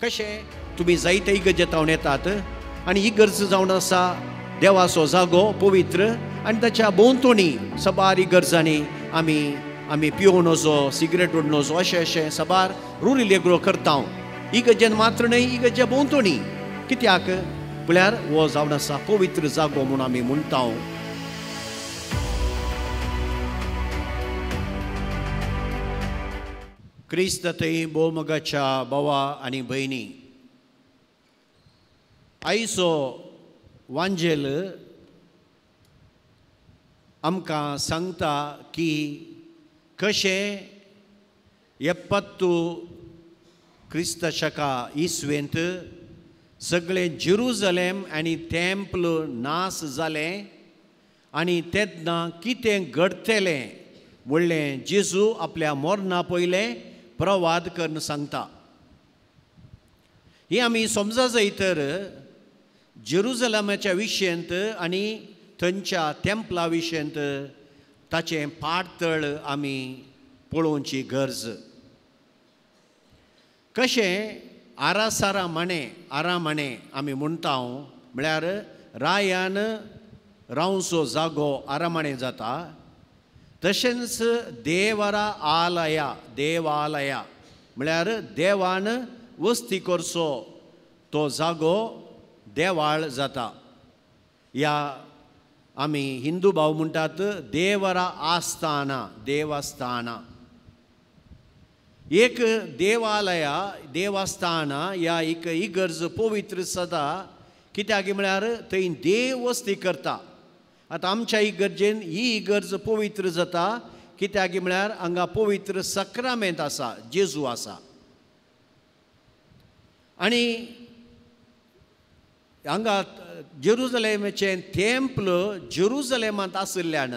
कशें तुमी जायते इगर्जेंत हांव येतात आनी इगर्ज जावन आसा देवाचो जागो पवित्र आनी ताच्या भोंवतणी सबार इगर्जांनी आमी आमी पिवन वचो, सिगरेट ओडून वचो, अशें अशें सबार रुरी लेगरो करता. इगर्जेन मात्र न्हय, इगर्जे भोंवतणी. कित्याक म्हळ्यार हो जावन आसा पवित्र जागो म्हूण आमी म्हणटा. क्रिस्त थंय भोवमोगाच्या भावा आनी भयणी, आयचो वांजेल आमकां सांगता की कशें एपत्तू क्रिस्त शका इसवेंत सगळें जेरुजलेम आनी टेम्पल नास जालें आनी तेन्ना कितें घडटलें म्हणलें जेजू आपल्या मरणा पयलें प्रवाद करून सांगता. ही आमी समजा जाय तर जेरुजलेमाच्या विशयंत आनी थंयच्या टेम्पला विशयंत ताचें पाटतळ आमी पळोवची गरज. कशें आरासारा माणे आरामाणे आमी म्हणटा, म्हळ्यार रायान रावचो जागो आरामाणे जाता. तशेंच देवरा आलया देवालया म्हळ्यार देवान वस्ती करचो तो जागो देवाळ जाता. या आमी हिंदू भाव म्हणटात देवरा आस्थाना देवस्थाना. एक देवालया देवस्थाना या एक इगर्ज पवित्र सदा कित्याक म्हळ्यार थंय देव वस्ती करता. आतां आमच्या इगर्जेन ही इगर्ज पवित्र जाता कित्याक म्हळ्यार हांगा पवित्र सक्रामेंत आसा, जेजू आसा. आनी हांगा जेरुजलेमाचें टेम्पल जेरुजलेमांत आशिल्ल्यान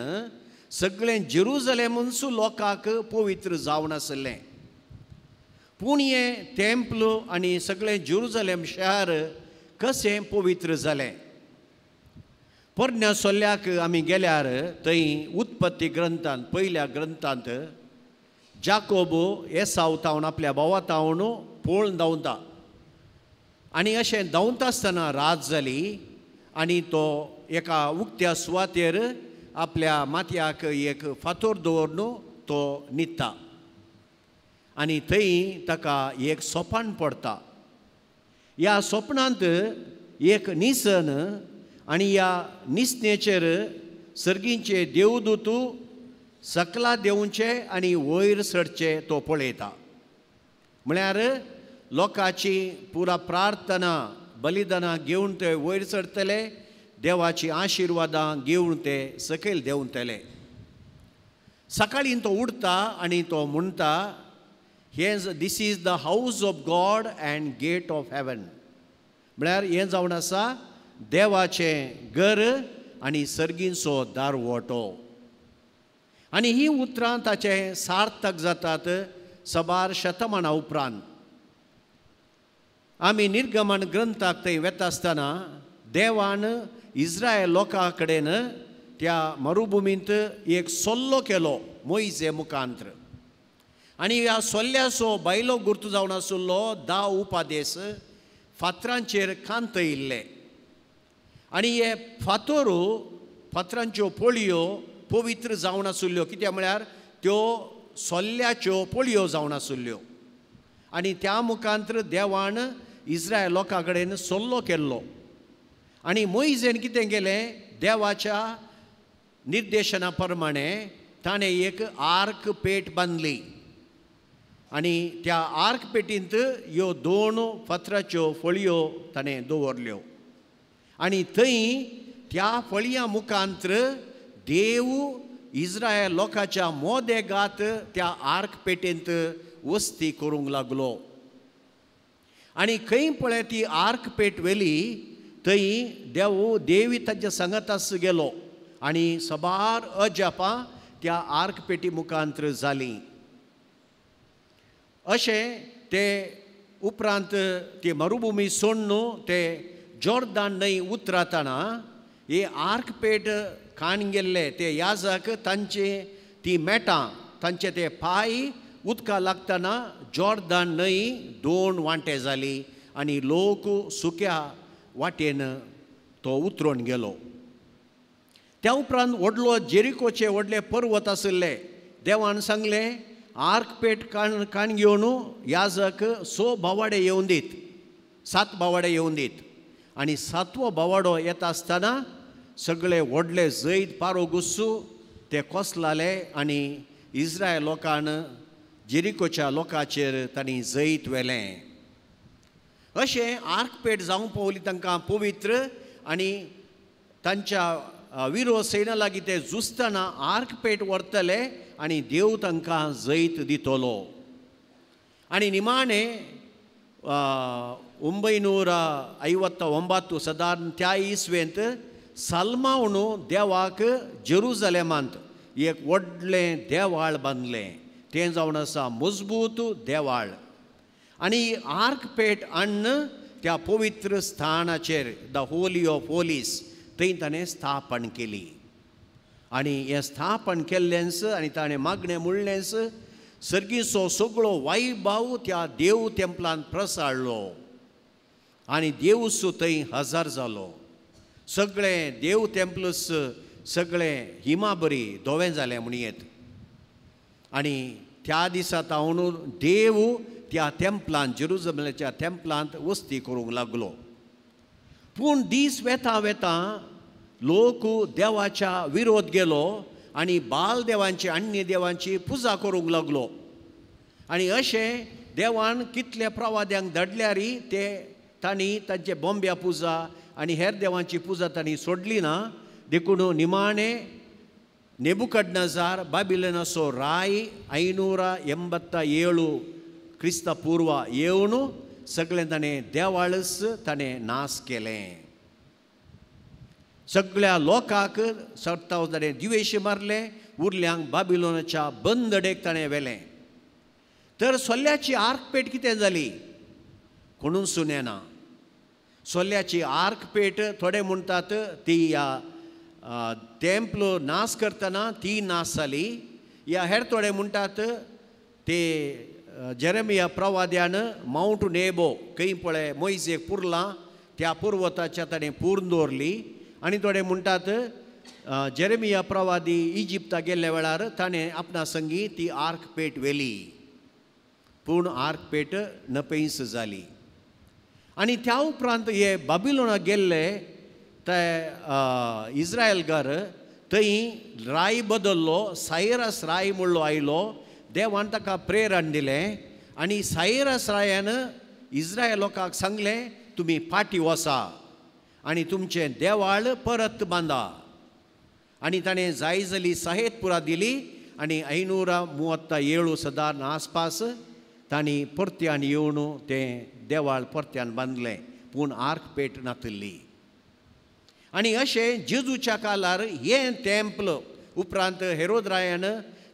सगळें जेरुजलेमूच लोकांक पवित्र जावन आशिल्लें. पूण हें टेम्पल आनी सगळें जेरुजलेम शहर कशें पवित्र जालें? पोरण्या सोल्ल्याक आमी गेल्यार थंय उत्पत्ती ग्रंथांत पयल्या ग्रंथांत जाकोब एसाव तावन आपल्या भावा तावन पळून धांवता आनी अशें धांवता आसतना रात जाली आनी तो एका उक्त्या सुवातेर आपल्या माथ्याक एक फातोर दवरून तो न्हिदता आनी थंय ताका एक सोपान पडटा. ह्या सोपणांत एक निसन आनी ह्या निसणेचेर सर्गींचे देवदूत सकला देंवचे आनी वयर सरचे तो पळयता. म्हळ्यार लोकांची पुरा प्रार्थना बलिदानां घेवन ते वयर चडटले, देवाची आशिर्वादां घेवन ते सकयल देंवतले. सकाळीं तो उठता आनी तो म्हणटा, हें this is the house of God and gate of heaven. म्हळ्यार हें जावन आसा देवाचें घर आनी सर्गींचो दारवटो. आनी हीं उतरां ताचें सार्थक जातात सबार शतमाना उपरांत. आमी निर्गमन ग्रंथाक थंय वेता आसतना देवान इस्रायल लोकां कडेन त्या मरुभुमींत एक सल्लो केलो मोयजे मुखांत्र. आनी ह्या सोल्ल्याचो बायलो गुर्त जावन आशिल्लो 10 उपादेस फातरांचेर कांतयिल्ले आनी हे फातोर फातरांच्यो पोळयो पवित्र जावन आशिल्ल्यो. कित्याक म्हळ्यार त्यो सोल्ल्याच्यो पोळयो जावन आशिल्ल्यो आनी त्या मुखांत्र देवान इस्रायल लोकां कडेन सल्लो केल्लो. आनी मोयजेन कितें केलें, देवाच्या निर्देशना प्रमाणे ताणें एक आर्क पेट बांदली आनी त्या आर्क पेटींत ह्यो 2 फातराच्यो फळयो ताणें दवरल्यो आनी थंय त्या फळयां मुखांत्र देव इस्रायल लोकांच्या मोदेगात त्या आर्क पेटेंत वस्ती करूंक लागलो. आनी खंय पळय ती आर्क पेट व्हेली थंय देव देवी ताच्या सांगातास गेलो आनी सबार अजापां त्या आर्क पेटी मुखांत्र जालीं. अशें ते उपरांत ती मरुभुमी सोडून ते जॉर्दान न्हंय उतरतना हे आर्क पेट खाण गेल्ले ते याजक तांचे ती मेटां तांचे ते पांय उदका लागतना जॉर्दान न्हंय 2 वांटे जाली आनी लोक सुक्या वाटेन तो उतरून गेलो. त्या उपरांत व्हडलो जेरिकोचे व्हडले पर्वत आशिल्ले. देवान सांगलें आर्कपेट काण घेवन याजक 6 बावाडे येवन दीत, 7 बावाडे येवन दीत. आनी 7वो बावाडो येता आसतना सगळे व्हडले जैत पारो गुस्सू ते कोसलाले आनी इस्रायल लोकान जेरिकोच्या लोकांचेर तांणी जैत व्हेलें. अशें आर्कपेट जावंक पावली तांकां पवित्र आनी तांच्या विरो सैना लागीं ते झुजतना आर्कपेट व्हरतले आनी देव तांकां जैत दितलो. आनी निमाणें 959 सदारण त्या इस्वेंत साल्मावन देवाक जेरुजलेमांत एक व्हडलें देवाळ बांदलें. तें जावन आसा मजबूत देवाळ. आनी आर्कपेट हाडून त्या पवित्र स्थानाचेर the Holi of Holies थंय ताणें स्थापन केली. आनी हें स्थापन केल्लेंच आनी ताणें मागणें म्हणलेंच सर्गीचो सगळो वायभाव त्या देव तेंपलान प्रसारलो आनी देवूच थंय हजर जालो. सगळें देव तेंपलूच सगळें हिमा बरी धवें जालें म्हणयेत. आनी त्या दिसा तावन देव त्या तेंपलांत जेरुजलेमाच्या तेंपलांत वस्ती करूंक लागलो. पूण दीस वेता वेता लोक देवाच्या विरोध गेलो आनी बाल देवांची अन्य देवांची पुजा करूंक लागलो. आनी अशें देवान कितल्या प्रवाद्यांक धाडल्यारी ते तांणी तांचे बोंब्या पुजा आनी हेर देवांची पुजा तांणी सोडली ना. देखून निमाणें नेबुकदनेझर बाबिलनाचो राय 587 क्रिस्ता पूर्व येवन सगळें ताणें देवाळच ताणें नाश केलें. सगळ्या लोकांक सर्ताव ताणें दिवेश मारलें, उरल्यांक बाबिलोनाच्या बंदडेक ताणें व्हेलें. तर सोल्याची आर्कपेट कितें जाली कोणून सुनेना. सोल्याची आर्कपेट थोडे म्हणटात ती ह्या तेंपलो नाश करतना ती नाश जाली. या हेर थोडे म्हणटात ते जेरेमिया प्रवाद्यान मावंट नेबो खंय पळय मोयजेक पुरलां त्या पर्वताच्या ताणें पूर्ण दवरली. आनी थोडे म्हणटात जेरेमिया प्रवादी इजिप्ता गेल्ल्या वेळार ताणें आपणा संगी ती आर्कपेट व्हेली. पूण आर्कपेट नपैस जाली. आनी त्या उपरांत हे बाबिलोनाक गेल्ले ते इस्रायलकार थंय राय बदल्लो, सायरस राय म्हणलो आयलो. देवान ताका प्रेरण दिलें आनी सायरस रायान इस्रायल लोकांक सांगलें तुमी फाटीं वसा आनी तुमचें देवाळ परत बांदा. आनी ताणें जाय जाली साहेत पुरा दिली आनी 537 सदारण आसपास तांणी परत्यान येवन तें देवाळ परत्यान बांदलें. पूण आर्कपेट नातिल्ली. आनी अशें जेजूच्या काळार हें तेंपल उपरांत हेरोद रायान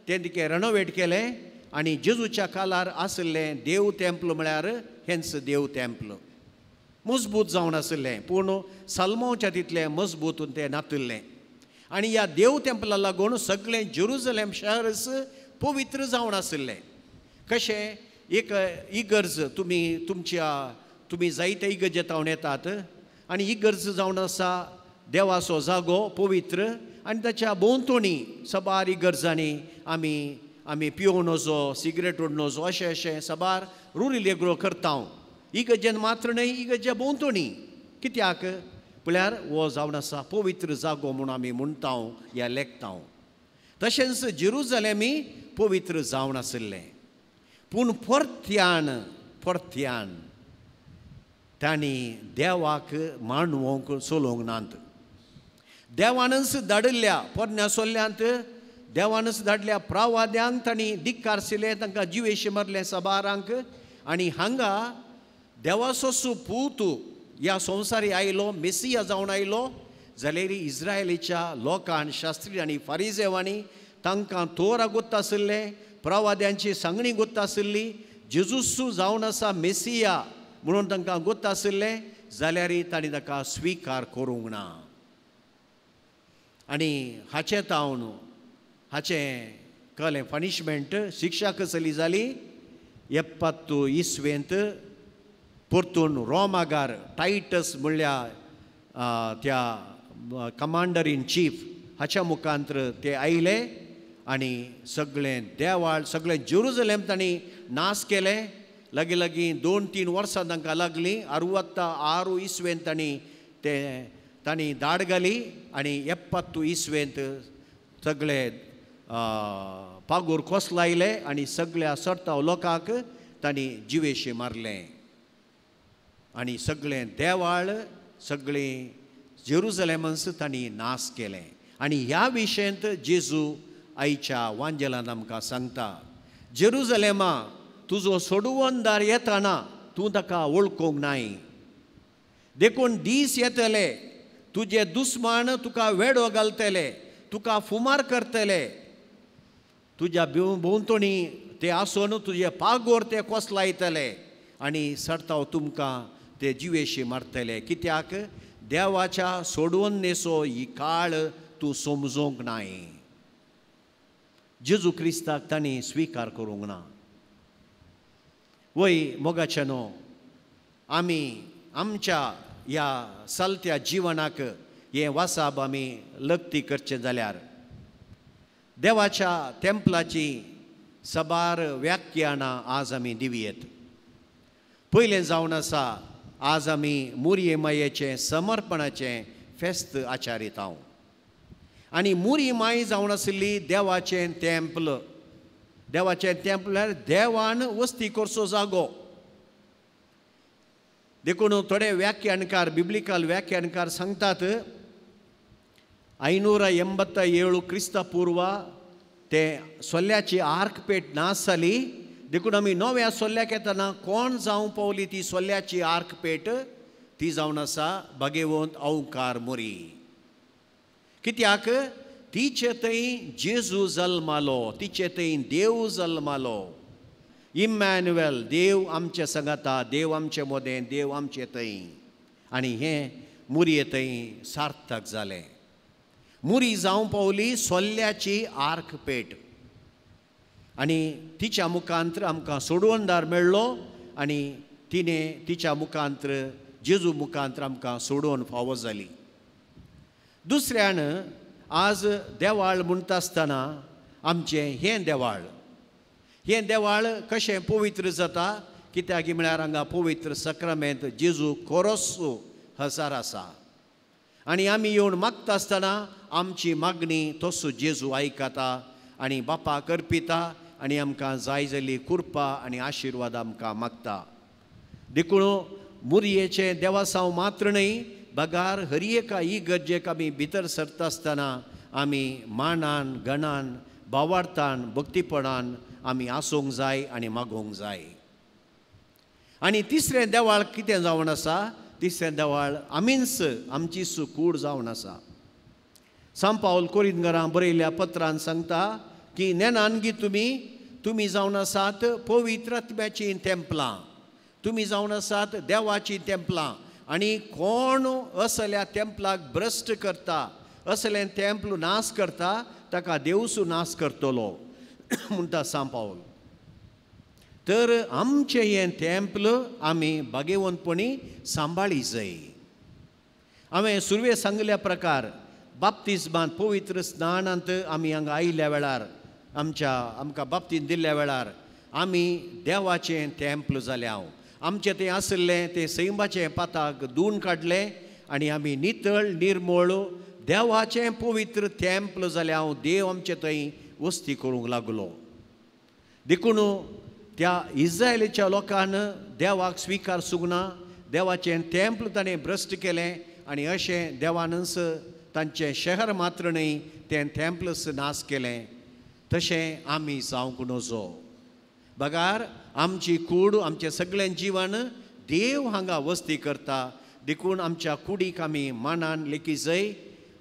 तें तिकें रेनोवेट केलें आनी जेजूच्या काळार आशिल्लें देव तेंपल म्हळ्यार हेंच देव तेंपल मजबूत जावन आशिल्लें. पूण साल्मांवच्या तितलें मजबूत तें नातिल्लें. आनी ह्या देव तेंपला लागून सगळें जेरुजलेम शहरच पवित्र जावन आशिल्लें. कशें एक इगर्ज तुमी तुमच्या तुमी जायते इगर्जेंत येतात आनी इगर्ज जावन आसा देवाचो जागो पवित्र आनी ताच्या भोंवतणी सबार इगर्जांनी आमी आमी पिवोन वचो, सिगरेट ओडून वचो, अशें अशें सबार रुरी लेग्रो करता. इगर्जेन मात्र न्हय, इगर्जे भोंवतणी. कित्याक म्हळ्यार हो जावन आसा पवित्र जागो म्हूण आमी म्हणटा या लेखता. तशेंच जेरुजलेमी पवित्र जावन आशिल्लें. पूण परत्यान परत्यान तांणी देवाक मांडवंक चलोवंक नात. देवानच धाडिल्ल्या पोरण्या सोल्ल्यांत देवानच धाडल्या प्रवाद्यांक तांणी धिक्कारशिल्लें, तांकां जिवेशी मारलें सबारांक. आनी हांगा देवाचो पूत ह्या संवसारी आयलो, मेसिया जावन आयलो जाल्यार इस्रायलीच्या लोकान शास्त्री आनी फारिजेवांनी तांकां तोरा गोत्ता आशिल्लें, प्रवाद्यांची सांगणी गोत्ता आशिल्ली, जेजूसू जावन आसा मेसिया म्हणून तांकां गोत्ता आशिल्लें, जाल्यार तांणी ताका स्विकार करूंक ना. आनी हाचें तावन हाचें कळ्ळें पनिशमेंट शिक्षा कसली जाली 70 इस्वेंत परतून रोमागार टायटस म्हणल्यार त्या कमांडर इन चीफ हाच्या मुखांत्र ते आयले आनी सगळें देवाळ सगळें जेरुजलेम तांणी नाश केलें. लागीं लागीं 2-3 वर्सां तांकां लागलीं. 66 इस्वेंत तांणी ते तांणी धाड घाली आनी 70 इस्वेंत सगळे पागूर कोसलायले आनी सगळ्या सरताव लोकांक तांणी जिवेशे मारलें आनी सगळें देवाळ सगळें जेरुजलेमन्स तांणी नाश केलें. आनी ह्या विशयांत जेजू आयच्या वांजेलान आमकां सांगता, जेरुजलेमा तुजो सोडवणदार येताना तूं ताका वळखूंक नाय, देखून दीस येतले तुजे दुस्मान तुका वेडो घालतले, तुका फुमार करतले, तुज्या भोंवतणी ते आसून तुजे पागोर ते कोसलायतले आनी सरताव तुमकां ते जिवेशी मारतले. कित्याक देवाच्या सोडवणेचो ही काळ तूं समजूंक नाय. जेजू क्रिस्ताक तांणी स्विकार करूंक ना. वय मोगाचे न्हू, आमी आमच्या ह्या चलत्या जिवनाक हें वासाब आमी लग्ती करचें जाल्यार देवाच्या तेंपलाची सबार व्याख्यानां आज आमी दिवयेत. पयलें जावन आसा आज आमी मुरये मायेचें समर्पणाचें फेस्त आचारीत हांव आनी मुरी माय जावन आशिल्ली देवाचें तेंपल. देवाचें तेंपल म्हळ्यार देवान वस्ती करचो जागो. देखून थोडे व्याख्यानकार बिब्लिकल व्याख्यानकार सांगतात 587 क्रिस्ता पूर्व ते सोल्याची आर्कपेट नाश जाली. देखून आमी नव्या सोल्याक येतना कोण जावंक पावली ती सोल्याची आर्कपेट ती जावन आसा भागेवंत औंकार मोरी. कित्याक तिचे थंय जेजू जल्मालो, तिचे थंय देव जल्मालो. इमॅन्युएल देव आमचे सांगाता, देव आमचे मोदें, देव आमचे थंय. आनी हें मुरये थंय सार्थक जालें. मुरी जावंक पावली सोल्याची आर्कपेट आनी तिच्या मुखांत्र आमकां सोडवणदार मेळ्ळो आनी तिणें तिच्या मुखांत्र जेजू मुखांत्र आमकां सोडोवन फावो जाली. दुसऱ्यान आज देवाळ म्हणटा आसतना आमचें हें देवाळ, हें देवाळ कशें पवित्र जाता कित्याक म्हळ्यार हांगा पवित्र सक्रमेंत जेजू कोरोस हजार आसा आनी आमी येवन मागता आसतना आमची मागणी तसो जेजू आयकता आनी बापा करपिता आनी आमकां जाय जाल्ली कृपा आनी आशिर्वाद आमकां मागता. देखून मुरयेचें देवासांव मात्र न्हय बगार हर एका इगर्जेक आमी भितर सरता आसतना आमी मानान गणान भावार्थान भक्तीपणान आमी आसूंक जाय आनी मागोवंक जाय. आनी तिसरें देवाळ कितें जावन आसा, तिसरें देवाळ आमीच आमची कूड जावन आसा. सांत पावल कोरिंतकारांक बरयल्ल्या पत्रान सांगता की नेनान गी तुमी तुमी जावन आसात पवित्र आत्म्याचीं तेंपलां, तुमी जावन आसात देवाचीं तेंपलां आनी कोण असल्या तेंपलाक भ्रश्ट करता, असलें तेंपल नाश करता ताका देवसू नाश करतलो म्हणटा सांत पावल. तर आमचें हें तेंपल आमी भागेवंतपणी सांबाळी जाय. हांवें सुरवे सांगिल्ल्या प्रकार बाप्तिज्मांत पवित्र स्नानांत आमी हांगा आयिल्ल्या वेळार आमच्या आमकां बाप्तीज दिल्ल्या वेळार आमी देवाचें तेंपल जालें. हांव आमचें तें आशिल्लें तें सैमाचें पाताक धुवन काडलें आनी आमी नितळ निर्मळ देवाचें पवित्र तेंपल जालें. हांव देव आमचे थंय वस्ती करूंक लागलो. देखून त्या इस्रायलीच्या लोकान देवाक स्विकार सुगना, देवाचें तेंपल ताणें भ्रश्ट केलें आनी अशें देवानच तांचें शहर मात्र न्हय तें तेंपलच नाश केलें. तशें आमी जावंक नजो. बगार आमची कूड आमचें सगळें जिवन देव हांगा वस्ती करता. देखून आमच्या कुडीक आमी मानान लेखी जाय.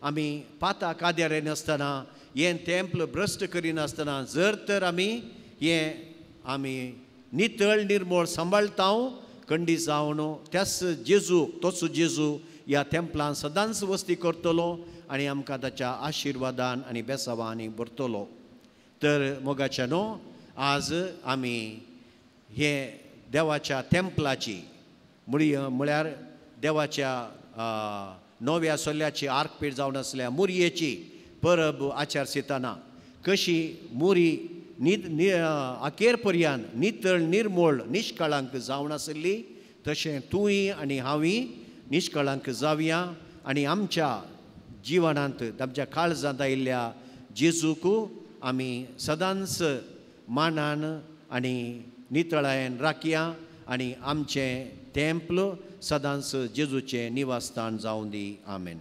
आमी पाता काद्यार येनासतना हें तेंपल भ्रश्ट करिनासतना जर तर आमी हें आमी नितळ निर्मळ सांबाळटा कंडी जावन त्याच जेजू तोच जेजू ह्या तेंपलान सदांच वस्ती करतलो आनी आमकां ताच्या आशिर्वादान आनी बेसावांनी भरतलो. तर मोगाच्या न्हू आज आमी हे देवाच्या तेंपलाची म्हळ्यार देवाच्या नव्या सोल्याची आर्कपीठ जावन आसल्या मुरयेची परब आचारसिताना कशी मुरी अखेर पर्यान नितळ निर्मोळ निष्कळांक जावन आसली तशें तूंय आनी हांवूय निष्कळांक जावया आनी आमच्या जिवनांत आमच्या काळजांत आयिल्ल्या जेजूक आमी सदांच मानान आनी नितळायेन राखया आनी आमचें तेंपल सदांच जेजूचें निवासस्थान जावं दी. आमेन.